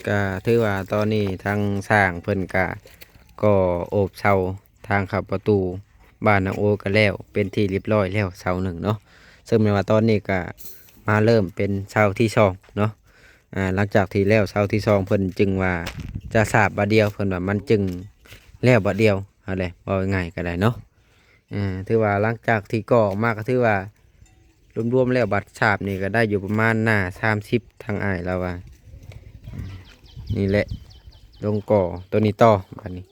ກະຖືວ່າຕອນນີ້ທາງຊ່າງເພິ່ນກະກໍ່ໂອບເສົາທາງເຂົ້າປະຕູບ້ານນາໂອກະແລ້ວເປັນທີ່ລຽບຮ້ອຍແລ້ວເສົາໜຶ່ງເນາະ, ເຊິ່ງແມ່ນວ່າຕອນນີ້ກະມາເລີ່ມເປັນເສົາທີສອງເນາະ. ອາ ຫຼັງຈາກທີ່ແລ້ວເສົາທີສອງ ເພິ່ນຈຶ່ງວ່າຈະສາບບາດດຽວ, ເພິ່ນວ່າມັນຈຶ່ງແລ້ວບາດດຽວຫັ້ນແຫຼະ ເວົ້າງ່າຍໆກະໄດ້ເນາະ. ເອີ ຖືວ່າຫຼັງຈາກທີ່ກໍ່ອອກມາກໍຖືວ່າລວມໆແລ້ວບັດສາບນີ້ກໍໄດ້ຢູ່ປະມານໜ້າສາມສິບ ທາງອ້າຍລາວວ່າ. ນີ້ແຫຼະ ລົງກໍ່ຕົວນີ້ຕໍ່ບາດນີ້.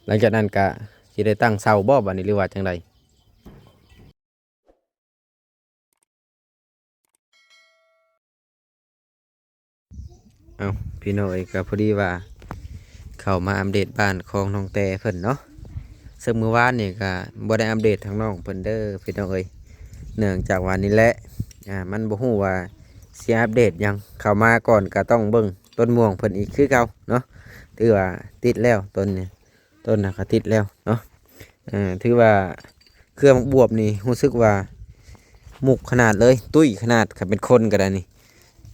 ຫຼັງຈາກນັ້ນກໍຊິໄດ້ຕັ້ງເສົາບໍ່ບາດນີ້ ຫຼືວ່າຈັ່ງໃດ? ເອົ້າ ພີ່ນ້ອງເອີຍ ກໍພໍດີວ່າເຂົ້າມາອັບເດດບ້ານຂອງນ້ອງແຕເພິ່ນເນາະ, ເຊິ່ງມື້ວານນີ້ກໍບໍ່ໄດ້ອັບເດດທາງນ້ອງເພິ່ນເດີພີ່ນ້ອງເອີຍ. ເນື່ອງຈາກວ່ານີ້ແຫຼະ ອາ ມັນບໍ່ຮູ້ວ່າຊິອັບເດດຫຍັງ, ເຂົ້າມາກ່ອນກໍຕ້ອງເບິ່ງຕົ້ນມ່ວງເພິ່ນອີກຄືເກົ່າເນາະ. ຖືວ່າຕິດແລ້ວຕົ້ນນີ້ ຕົ້ນນະກະຕິດແລ້ວເນາະ. ເອີ ຖືວ່າເຄືອໝາກບວບນີ້ຮູ້ສຶກວ່າມຸກຂະໜາດເລີຍ, ຕຸ້ຍຂະໜາດ, ຄັນເປັນຄົນກໍໄດ້ນີ້.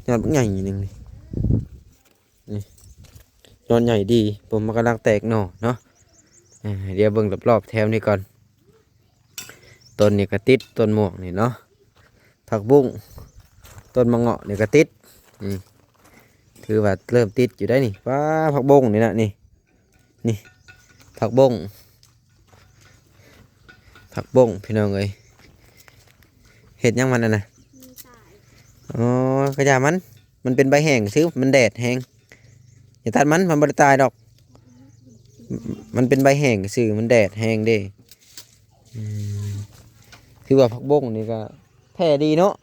ຍອດບັກໃຫຍ່ໜຶ່ງນີ້ ນີ້ ຍອດໃຫຍ່ດີ, ຜົມມັນກຳລັງແຕກໜໍ່ເນາະ. ເອີ ດຽວເບິ່ງລອບໆແຖວນີ້ກ່ອນ. ຕົ້ນນີ້ກໍຕິດ ຕົ້ນມ່ວງນີ້ເນາະ, ຜັກບຸ້ງ ຕົ້ນມະເງາະນີ້ກໍຕິດ. ນີ້ ຖືວ່າເລີ່ມຕິດຢູ່ໄດ໋ນີ້. ວ້າ ຜັກບົ້ງນີ້ນະ ນີ້ ນີ້ ຜັກບົ້ງ ຜັກບົ້ງ ພີ່ນ້ອງເອີຍ. ເຮັດຫຍັງມັນຫັ້ນນະ? ອໍ ກະຢ່າມັນ, ມັນເປັນໃບແຫ້ງຊື່ ມັນແດດແຮງ. ຢ່າຕັດມັນ, ມັນບໍ່ໄດ້ຕາຍດອກ. ມັນເປັນໃບແຫ້ງຊື່ ມັນແດດແຮງເດ້. ອືມ ຖືວ່າຜັກບົ້ງນີ້ກະແຜ່ດີເນາະ.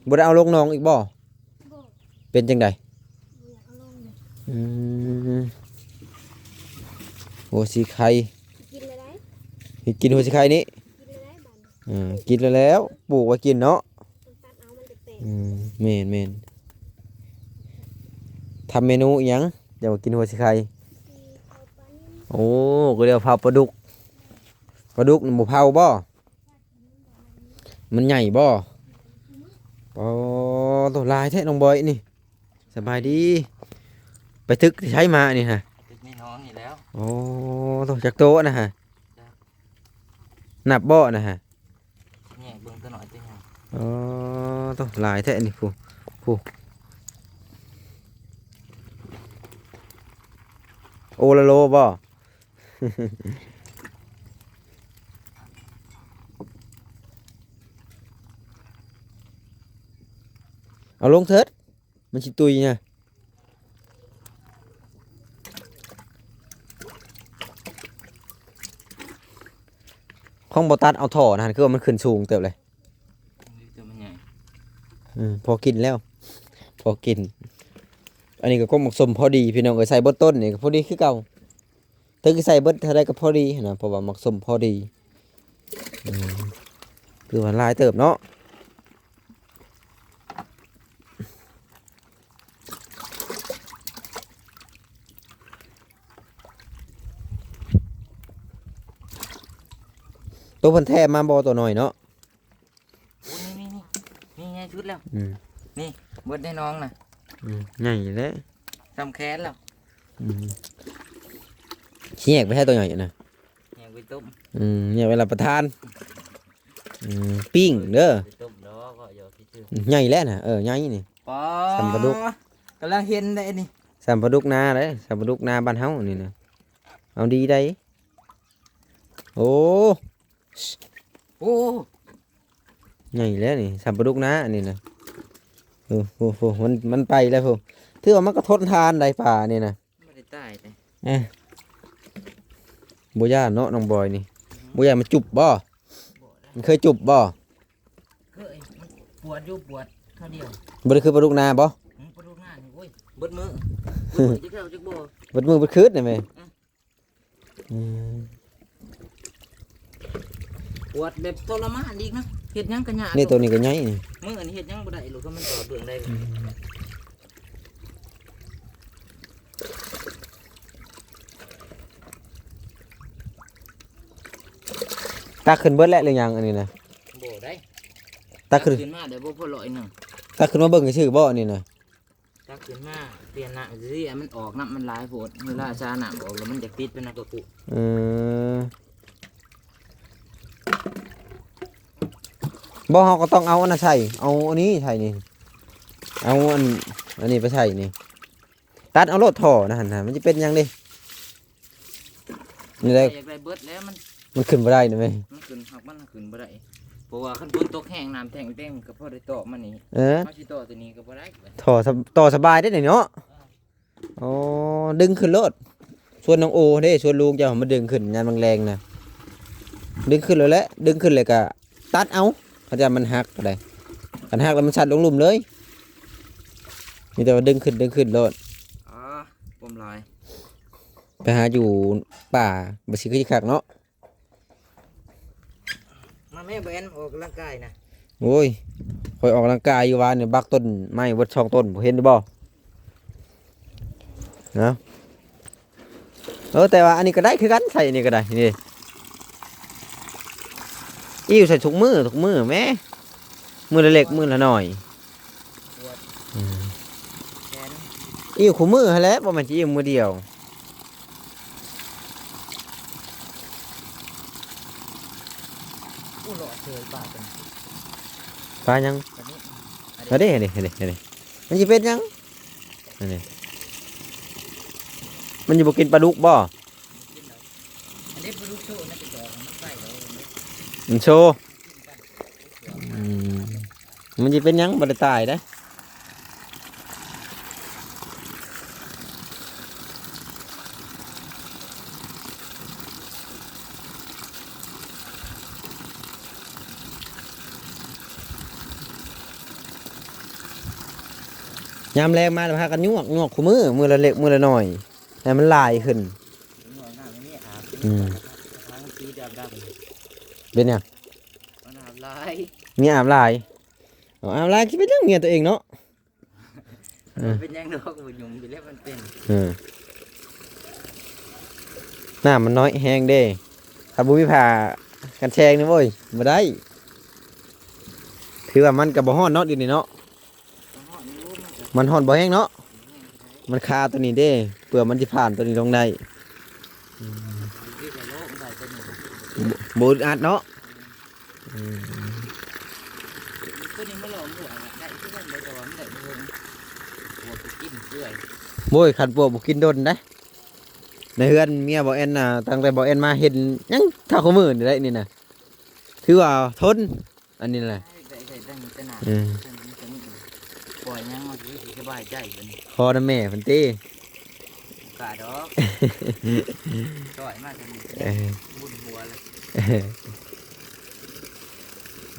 ບໍ່ໄດ້ເອົາລົງໜອງອີກບໍ່? ບໍ່ ເປັນຈັ່ງໃດ? ບໍ່ຢາກເອົາລົງເລີຍ. ອືມ ຫົວສີໄຄ ກິນແລ້ວໄດ໋. ກິນຫົວສີໄຄນີ້? ກິນແລ້ວໄດ໋ບາດນີ້. ເອີ ກິນແລ້ວແຫຼະ ປູກໄວ້ກິນເນາະ. ອືມ ແມ່ນໆ. ທຳເມນູອີ່ຫຍັງ? ຢາກກິນຫົວສີໄຄ. ໂອ້ ກໍເອີ້ນວ່າເຜົາປາດຸກ. ປາດຸກນີ້ບໍ່ເຜົາບໍ່? ມັນໃຫຍ່ບໍ່? ອໍ ໂຕຫຼາຍແທ້ນ້ອງບອຍນີ້. ສະບາຍດີ. ໄປຕຶກທີ່ໃສມານີ້ຮະ? ຕຶກໃນໜອງນີ້ແລ້ວ. ໂອ້ ໂຕ ຈັກໂຕນະຮະ? ຈັກ ນັບບໍ່ນະຮະ? ແຍກເບິ່ງໂຕນ້ອຍໂຕໃຫຍ່. ອໍ ໂຕ ຫຼາຍແທ້ນີ້. ຜູ້ ຜູ້ ໂອລາໂລບໍ່? ເອົາລົງເທີດ ມັນຊິຕຸຍນະ. ຂອງບໍ່ຕັດເອົາທໍ່ນະ ຄືວ່າມັນຂຶ້ນສູງເຕີບເລີຍ. ນີ້ຕົວມັນໃຫຍ່. ອືມ ພໍກິນແລ້ວ ພໍກິນ. ອັນນີ້ກໍກົກໝາກສົ້ມພໍດີພີ່ນ້ອງເອີຍ, ໃສ່ເບິດຕົ້ນນີ້ກໍພໍດີຄືເກົ່າ. ເຖິງຊິໃສ່ເບິດເທົ່າໃດກໍພໍດີຫັ້ນນະ ເພາະວ່າໝາກສົ້ມພໍດີ. ອືມ ຖືວ່າຫຼາຍເຕີບເນາະ. ໂຕເພິ່ນແທມມາບໍ່ ໂຕນ້ອຍເນາະ? ໂອ້ ນີ້ ນີ້ ນີ້ ນີ້ໃຫຍ່ສຸດແລ້ວ. ອືມ ນີ້ເບິດໃນໜອງນະ. ອືມ ໃຫຍ່ແລ້ວ ສ່ຳແຂນແລ້ວ. ອືມ ຊິແຍກໄປໃຫ້ໂຕໃຫຍ່ນະ. ແຍກໄປຕົ້ມ. ອືມ ແຍກໄວ້ຮັບປະທານ. ອືມ ປີ້ງເດີ. ໄປຕົ້ມດອກ ກໍຢອກຊື່ໆ. ໃຫຍ່ແລ້ວນະ. ເອີ ໃຫຍ່ນີ້ ປາ ສ່ຳປາດຸກ. ກຳລັງເຫັນໄດ໋ນີ້ ສ່ຳປາດຸກນາເດ້ ສ່ຳປາດຸກນາບ້ານເຮົານີ້ນະ. ເອົາດີໄດ໋. ໂອ້ ໂອ້ ໃຫຍ່ແລ້ວນີ້ ສ່ຳປາດຸກນາອັນນີ້ນະ. ໂອ້ໂຫ ມັນ ມັນໄປແລ້ວພຸ້ນ. ຖືວ່າມັນກໍທົນທານໄດ໋ ປານີ້ນະ. ບໍ່ໄດ້ຕາຍເດ້. ເອີ ບໍ່ຢ້ານເນາະນ້ອງບອຍນີ້. ບໍ່ຢ້ານມັນຈຸບບໍ່? ບໍ່ໄດ້. ມັນເຄີຍຈຸບບໍ່? ເຄີຍ. ມັນປວດຢູ່ ປວດຄາວດຽວ. ບໍ່ໄດ້ຄືປາດຸກນາບໍ່? ຫືມ ປາດຸກນານີ້ ໂອ້ຍ ເບິດມື້ ເບິດມື້ຈັກເທື່ອຈັກບໍ່. ເບິດມື້ເບິດຄືນນີ້ແມ່. ອືມ ອືມ ປວດແບບທໍລະມານອີກນະ ເຮັດຫຍັງກໍຍາກ. ນີ້ ໂຕນີ້ກໍໃຫຍ່ນີ້. ມື້ນີ້ເຮັດຫຍັງບໍ່ໄດ້ລູກ ມັນຕອດເບື້ອງໃດ. ອືມ ຕັກຂຶ້ນເບິດແລ້ວຫຼືຍັງອັນນີ້ນະ? ບໍ່ໄດ້ ຕັກຂຶ້ນ ຕັກຂຶ້ນມາໄດ້ບໍ່ພໍຮ້ອຍໜຶ່ງ. ຕັກຂຶ້ນມາເບິ່ງຊື່ໆບໍ່ອັນນີ້ນະ? ຕັກ ຂຶ້ນມາປ່ຽນນ້ຳຊິ ໃຫ້ມັນອອກ ນ້ຳມັນຫຼາຍໂພດ ເວລາຊານ້ຳອອກແລ້ວມັນຈະຕິດເປັນນ້ຳກະຄຸ. ເອີ ບໍ່ ເຮົາກໍຕ້ອງເອົາອັນນັ້ນໃສ່ ເອົາອັນນີ້ໃສ່ນີ້ ເອົາອັນ ອັນນີ້ໄປໃສ່ນີ້ ຕັດເອົາໂລດທໍ່ນະຫັ້ນນະ ມັນຊິເປັນຫຍັງເດ້? ນີ້ແຫຼະ ຢາກໄດ້ເບິດແລ້ວ ມັນ ມັນຂຶ້ນບໍ່ໄດ້ນະແມ່ ມັນຂຶ້ນ ຫາກມັນຂຶ້ນບໍ່ໄດ້ ເພາະວ່າຄັນຝົນຕົກແຮງ ນ້ຳແທ້ງເຕັມ ມັນກໍພໍໄດ້ຕໍ່ມານີ້ ເອີ ເຮົາຊິຕໍ່ຕົວນີ້ກໍບໍ່ໄດ້ ທໍ່ສະ ຕໍ່ສະບາຍເດ້ນີ້ເນາະ. ເອີ ອໍ ດຶງຂຶ້ນໂລດ ຊວນນ້ອງໂອເດ້ ຊວນລຸງເຈົ້າມາດຶງຂຶ້ນຍາມແລງໆນະ ດຶງຂຶ້ນໂລດແຫຼະ ດຶງຂຶ້ນແລ້ວກໍຕັດເອົາ ຄັນຢານມັນຫັກກໍໄດ້ ຄັນຫັກແລ້ວມັນຊັດລົງລຸ່ມເລີຍ ມີແຕ່ວ່າດຶງຂຶ້ນ ດຶງຂຶ້ນໂລດ. ອໍ ຄວາມຫຼາຍ ໄປຫາຢູ່ປ່າ ບໍ່ຊິຄືຄັກເນາະ. ມາແມ່ ບໍ່ແອນ ອອກກຳລັງກາຍນະ. ໂອ້ຍ ຂ້ອຍອອກກຳລັງກາຍຢູ່ວານນີ້ ບັກຕົ້ນໄມ້ເບິດສອງຕົ້ນ ບໍ່ເຫັນຢູ່ບໍ່? ເນາະ ເອີ ແຕ່ວ່າອັນນີ້ກໍໄດ້ຄືກັນ ໃສ່ອັນນີ້ກໍໄດ້ ນີ້ ອີ່ວໃສ່ທຸກມື້ ທຸກມື້ແມ້ ມື້ລະເລັກມື້ລະໜ້ອຍ ປວດ ອືມ ແຂນ ອີ່ວຄູ່ມື້ຫັ້ນແຫຼະ ບໍ່ແມ່ນຊິອີ່ວມື້ດຽວ. ໂອ້ ຫຼອດເຊີຍປາຕົວນີ້ ປາຫຍັງ? ປານິນ ອັນນີ້ ອັນນີ້ ອັນນີ້ ອັນນີ້ ມັນຊິເປັນຫຍັງ? ອັນນີ້ ມັນຊິບໍ່ກິນປາດຸກບໍ່? ບໍ່ກິນດອກ ອັນນີ້ປາດຸກໂຊ ມັນຊິດອກ ມັນໄດ້ດອກ ມັນໂຊ ອືມ ມັນຊິເປັນຫຍັງ? ບໍ່ໄດ້ຕາຍເດ້. ຍາມແລງມາແລ້ວພາກັນຍວກ ຍວກຄູ່ມື້ ມື້ລະເລັກມື້ລະໜ້ອຍ ໃຫ້ມັນຫຼາຍຂຶ້ນ. ອືມ ເປັນຫຍັງ? ມັນອາບຫຼາຍ ເມຍອາບຫຼາຍ. ເອົາ ອາບຫຼາຍຊິເປັນຫຍັງ ເມຍຕົວເອງເນາະ. ເອີ ເປັນຫຍັງດອກ ບໍ່ຫຍຸ້ງຢູ່ແລ້ວມັນເປັນ. ເອີ ນ້ຳມັນນ້ອຍແຮງເດ້ ຄັນບໍ່ມີຜ້າກັນແສງນີ້ ໂອ້ຍ ບໍ່ໄດ້. ຖືວ່າມັນກໍບໍ່ຮ້ອນເນາະ ດຽວນີ້ເນາະ. ມັນຮ້ອນບໍ່ແຮງເນາະ ມັນຄາຕົວນີ້ເດ້ ເພື່ອມັນຊິຜ່ານຕົວນີ້ລົງໄດ້. ອືມ ບໍ່ ບໍ່ອຶດອັດເນາະ. ອືມ ຕົວນີ້ມາລອງດ້ວຍ ໄດ້ຄືກັນ ແຕ່ວ່າມັນໄດ້ບໍ່ເຖິງ ປວກບໍ່ກິນເປື່ອຍ. ໂອ້ຍ ຄັນປວກບໍ່ກິນດົນເດ້. ໃນເຮືອນເມຍບໍ່ແອນນະ ຕັ້ງແຕ່ບໍ່ແອນມາເຫັນຍັງເທົ່າຄືມື້ນີ້ໄດ໋ນີ້ນະ ຖືວ່າທົນ. ອັນນີ້ແຫຼະ ໄດ້ ໄດ້ ໄດ້ຕັ້ງແຕ່ໜ້າ ເອີ ປອຍຍັງມັນຊິສະບາຍໃຈບັດນີ້ ຂໍນຳແມ່ເພິ່ນຕິ. ບໍ່ກ້າດອກ ຊ່ອຍມາຈັ່ງນີ້ ເອີ ບຸນຫົວເລີຍ.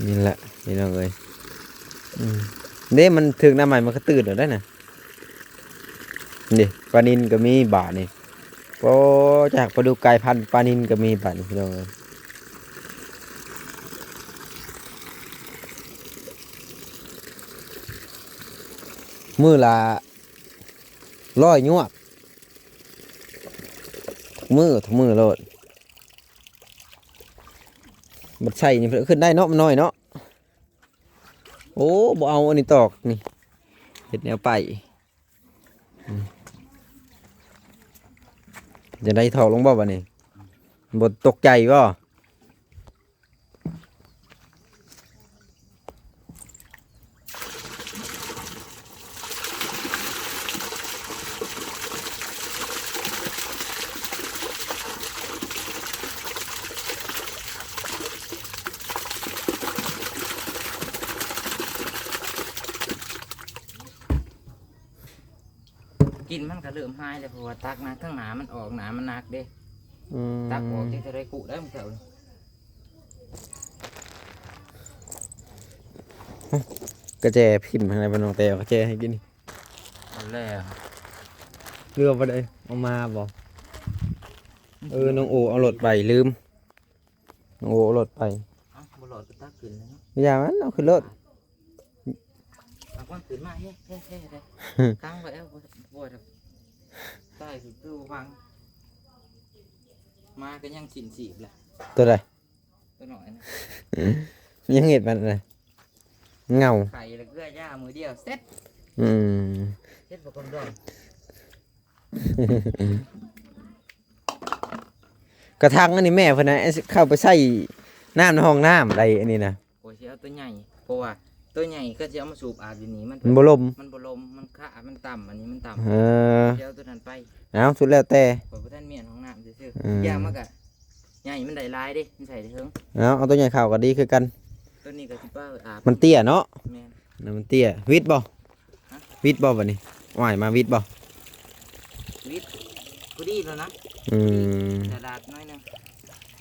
ນີ້ແຫຼະພີ່ນ້ອງເອີຍ ອືມ ເດ້ ມັນຖືກນ້ຳໃໝ່ ມັນກໍຕື່ນແລ້ວໄດ໋ນະ. ນີ້ ປານິນກໍມີບາດນີ້. ໂອ້ ຈາກປາດຸກກາຍພັນ ປານິນກໍມີບາດນີ້ ພີ່ນ້ອງເອີຍ. ມື້ລະຮ້ອຍຍວກ ມື້ ທຸກມື້ໂລດ. ບັດໃສ່ນີ້ເພິ່ນຂຶ້ນໄດ້ເນາະ ມັນນ້ອຍເນາະ. ໂອ້ ບໍ່ເອົາອັນນີ້ຕອກນີ້ ເຮັດແນວໄປ. ອືມ ຈັ່ງໃດ ຖອກລົງບໍ່ບັດນີ້? ບໍ່ຕົກໃຈບໍ່? ກິ່ນມັນກໍເລີ່ມຫາຍແລ້ວ ເພາະວ່າຕັກນະ ທາງໜ້າມັນອອກ ໜ້າມັນໜັກເດ້. ອືມ ຕັກອອກຈັກເທົ່າໃດກຸໄດ້ມື້ເຊົ້ານີ້. ກະແຈພິມທາງໃດ ບໍ່ນ້ອງແຕ້ວ ກະແຈໃຫ້ກິນນີ້. ເອົາແລ້ວ ຫຼືວ່າບໍ່ໄດ້ເອົາມາບໍ່? ເອີ ນ້ອງໂອເອົາລົດໄປ ລືມ. ໂອ້ ເອົາລົດໄປ. ເອົ້າ ບໍ່ຫຼອດກໍຕັກຂຶ້ນແລ້ວເນາະ. ຢ່າມັນ ເອົາຂຶ້ນໂລດ. ເອົາມັນຂຶ້ນມາ ແຮະ ແຮະ ແຮະ ແຮະ ຄ້າງໄວ້ ເອົາ ບໍ່ ບໍ່ ຕາຍຄື ຄືບໍ່ຟັງ. ໝາກໍຍັງສິ້ນສີບແຫຼະ. ຕົວໃດ? ຕົວນ້ອຍນະ. ຍັງເຮັດມັນນະ. ເຫງົາ ໄຂ່ແລ້ວເກືອຢາມື້ດຽວເສັດ. ອືມ ເຮັດບໍ່ກຳດອງ ກະຖັງອັນນີ້ແມ່ເພິ່ນນະ ເຂົ້າໄປໃສ່ນ້ຳໃນຫ້ອງນ້ຳໄດ໋ ອັນນີ້ນະ. ຂ້ອຍຊິເອົາຕົວໃຫຍ່ ເພາະວ່າຕົວໃຫຍ່ກໍຊິເອົາມາສູບອາບຢູ່ນີ້ ມັນ ມັນບໍ່ລົມ ມັນບໍ່ລົມ ມັນຄາ ມັນຕ່ຳ ອັນນີ້ມັນຕ່ຳ ເອີ ຊິເອົາຕົວນັ້ນໄປ. ເອົາ ສຸດແລ້ວແຕ່ ຂ້ອຍບໍ່ທັນມີອັນຫ້ອງນ້ຳຊື່ໆ ອືມ ຢ່າງມັນກະໃຫຍ່ ມັນໄດ້ຫຼາຍເດ້ ມັນໃສ່ໄດ້ເຖິງ. ເອົາ ເອົາຕົວໃຫຍ່ເຂົ້າກໍດີຄືກັນ ຕົວນີ້ກໍຊິປະອາບ ມັນເຕ້ຍເນາະ. ແມ່ນ ນັ້ນມັນເຕ້ຍ ວິດບໍ່? ຮະ? ວິດບໍ່ບັດນີ້? ອ້າຍມາວິດບໍ່? ວິດ ພໍດີແລ້ວນະ. ອືມ ກະດາດໜ້ອຍໜຶ່ງ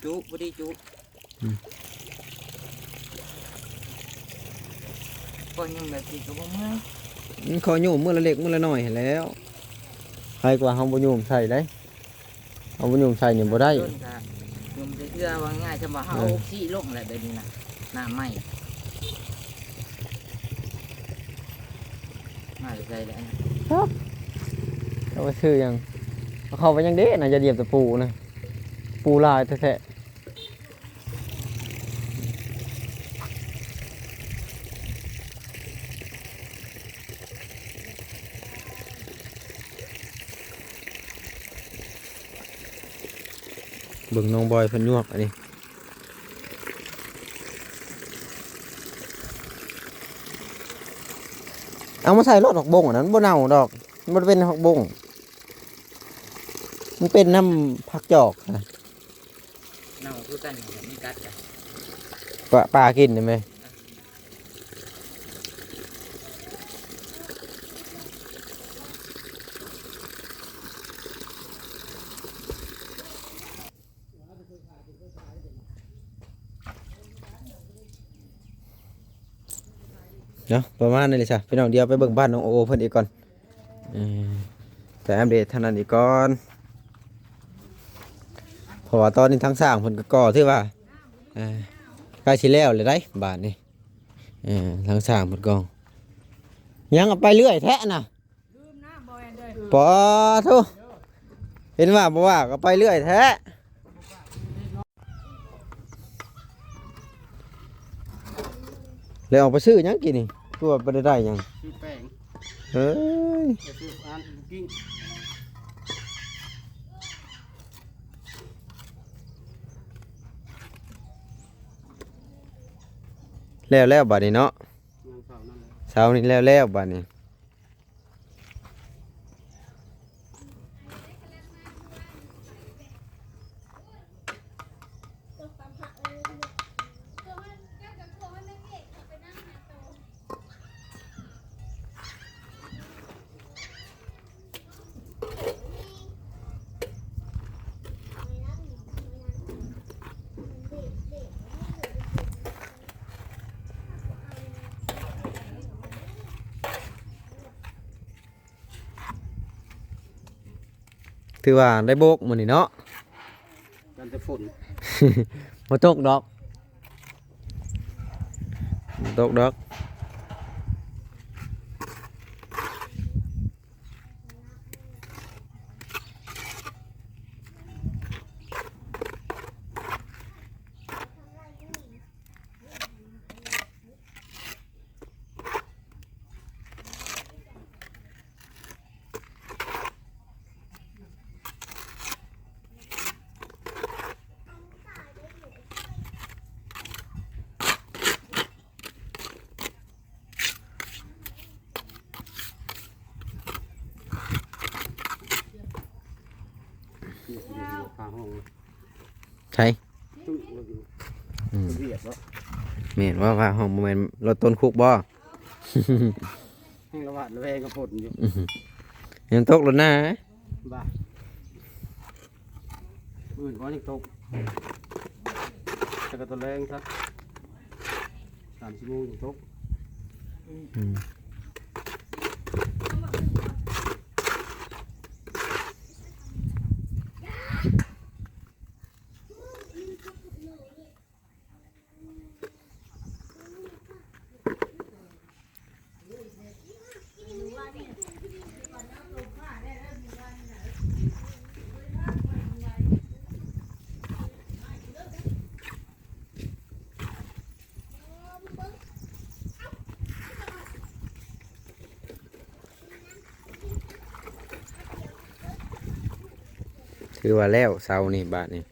ຈຸ ພໍດີຈຸ. ອືມ ຂ້ອຍຍົມແບບນີ້ກໍບໍ່ເມື່ອຍ ອືມ ຂ້ອຍຍົມມື້ລະເລັກມື້ລະໜ້ອຍຫັ້ນແຫຼ້ວ ໃຜກວ່າເຮົາບໍ່ຍົມໃສ່ໄດ໋. ເອົາບໍ່ຍົມໃສ່ນີ້ບໍ່ໄດ້ ຕົ້ນກະຍົມໃສ່ເທື່ອ ວ່າງ່າຍ ຊ່ຳວ່າເຮົາ ເອີ ເອົາອອກຊີລົງແຫຼະ ແບບນີ້ນະ ນ້ຳໃໝ່ ມາແຕ່ໃສແຫຼະ ຮະ ເອົາໄປຊື້ຫຍັງ ເອົາເຂົ້າໄປຫຍັງເດ້ນະ ຢ່າຢຽບຕະປູນະ ປູຫຼາຍແທ້ໆ. ເບິ່ງນ້ອງບອຍເພິ່ນຍວກອັນນີ້ ເອົາມາໃສ່ໂລດ ຜັກບົ້ງອັນນັ້ນບໍ່ເນົ່າດອກ ມັນບໍ່ໄດ້ເປັນນຳຜັກບົ້ງ ມັນເປັນນຳຜັກຈອກນະ. ເນົ່າຄືກັນ ມີກັດກັນ ປາ ປາກິນໄດ້ໄໝ? ເນາະ ປະມານນີ້ແຫຼະຊະ ພີ່ນ້ອງ ດຽວໄປເບິ່ງບ້ານນ້ອງໂອໂອເພິ່ນອີກກ່ອນ. ເອີ ໄປອັບເດດເທົ່ານັ້ນອີກກ່ອນ ເພາະວ່າຕອນນີ້ທາງຊ່າງເພິ່ນກໍກໍ່ຖືວ່າ ເອີ ໃກ້ຊິແລ້ວແລ້ວໄດ໋ບາດນີ້. ເອີ ທາງຊ່າງເພິ່ນກໍຍັງເອົາໄປເລື້ອຍແທ້ນະ ປາໂທ ເຫັນວ່າບໍ່ວ່າກໍໄປເລື້ອຍແທ້. ແລ້ວອອກໄປຊື້ຫຍັງກີ້ນີ້ ຄືວ່າບໍ່ໄດ້ໄດ້ຫຍັງ? ຊື້ແປ້ງ ເອີຍ ໄປຊື້ອັນກິ້ງ ແລ້ວໆ ບາດນີ້ເນາະ ຍັງເຊົ້ານັ້ນແຫຼະ ເຊົ້ານີ້ແລ້ວໆ ບາດນີ້. ຖືວ່າໄດ້ໂບກມື້ນີ້ເນາະ ຢ້ານແຕ່ຝົນ ບໍ່ຕົກດອກ ບໍ່ຕົກດອກ. ใช่ อืม เวียดบ่ แม่นว่า ว่าห้องบ่แม่นรถต้นคุกบ่ แห่งระหวาดระแวงกับฝนอยู่ ยังตกรถหน้า บ่า มื้ออื่นก็ยังตก แต่ก็ตอนแลงซะ สามสี่โมงยังตก อืม เ ຖືວ່າແລ້ວເສົານີ້ບາດນີ້.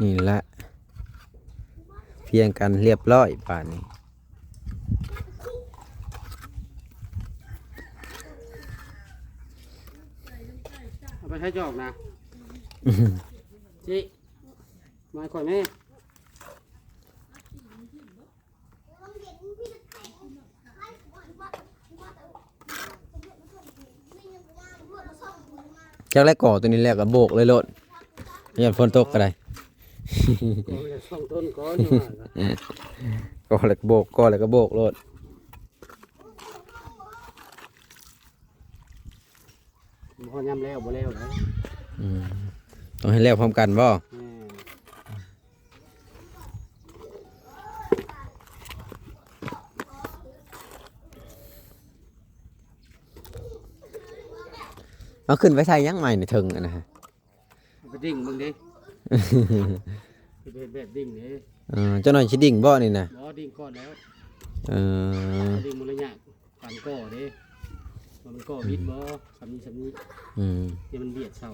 ນີ້ລະ ພຽງກັນຮຽບຮ້ອຍບາດນີ້. ເອົາໄປໃຊ້ຈອກນະ ຈິ ມາໃຫ້ຂ້ອຍແມ່. ຈັກແລ້ວ ກໍ່ຕົວນີ້ແລ້ວກໍໂບກເລີຍໂລດ ຢ້ານຝົນຕົກກໍໄດ້. ກໍແລ້ວສອງຕົ້ນກ່ອນ ກໍ່ແລ້ວກໍໂບກ ກໍ່ແລ້ວກໍໂບກໂລດ. ບໍ່ຍາມແລ້ວ ບໍ່ແລ້ວໄດ໋. ອືມ ຕ້ອງໃຫ້ແລ້ວພ້ອມກັນບໍ່? ແມ່ນ. ເອົາຂຶ້ນໄປໃສ່ຫຍັງໃໝ່ນີ້ ເທິງອັນນັ້ນ? ເອົາໄປດິ້ງເບິ່ງເດ້ ຊິໄປເຮັດແບບດິ້ງເດ້. ເອີ ຈັກໜ່ອຍຊິດິ້ງບໍ່ນີ້ນະ? ບໍ່ ດິ້ງກ່ອນແລ້ວ. ເອີ ດິ້ງມື້ລະຍະການກໍ່ເດ້ ວ່າມັນກໍ່ບິດບໍ່ ອືມ ສ່ຳນີ້ສ່ຳນີ້. ອືມ ຢ່າມັນບຽດເສົາ.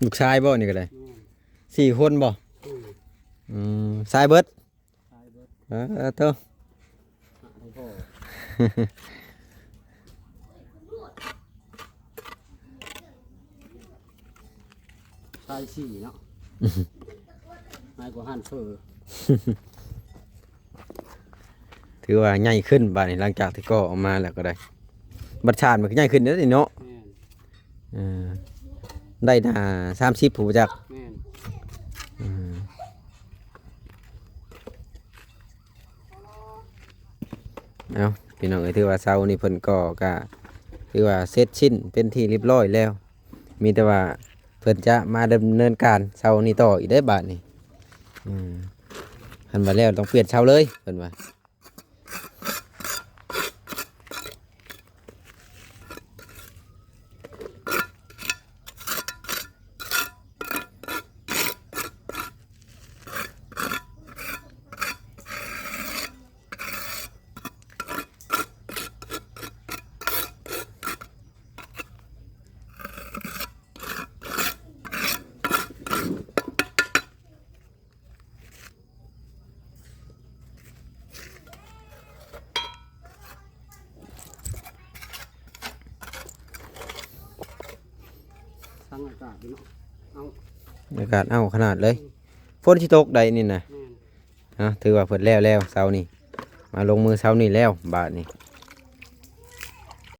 ລູກຊາຍບໍ່ນີ້ກໍໄດ້? ແມ່ນ. ສີ່ຄົນບໍ່? ອືມ ອືມ ຊາຍເບິດ? ຊາຍເບິດ. ເອີ ໂຕ ຫາທັງພໍ່ ຊາຍສີ່ເນາະ ຫາຍກວ່າຮ້ານເຝີ. ຖືວ່າໃຫຍ່ຂຶ້ນບາດນີ້ ຫຼັງຈາກທີ່ກໍ່ອອກມາແລ້ວກໍໄດ້ ບັດຊານມັນກໍໃຫຍ່ຂຶ້ນເດ້ນີ້ເນາະ. ແມ່ນ. ເອີ ໄດ້ໜ້າສາມສິບຜູ້ຈັກ. ແມ່ນ. ເອີ ເອົາ ພີ່ນ້ອງເອີຍ ຖືວ່າເສົານີ້ເພິ່ນກໍ່ກໍຖືວ່າເສັດສິ້ນເປັນທີ່ຮຽບຮ້ອຍແລ້ວ ມີແຕ່ວ່າເພິ່ນຈະມາດຳເນີນການເສົານີ້ຕໍ່ອີກເດ້ບາດນີ້. ອືມ ຄັນວ່າແລ້ວຕ້ອງປ່ຽນເສົາເລີຍເພິ່ນວ່າ. ທັງອາກາດເນາະ ເອົາ ອາກາດເອົາຂະໜາດເລີຍ. ອືມ ຝົນຊິຕົກໄດ໋ນີ້ນະ. ແມ່ນ. ເອົາ ຖືວ່າເພິ່ນແລ້ວແລ້ວເສົານີ້ ມາລົງມືເສົານີ້ແລ້ວບາດນີ້.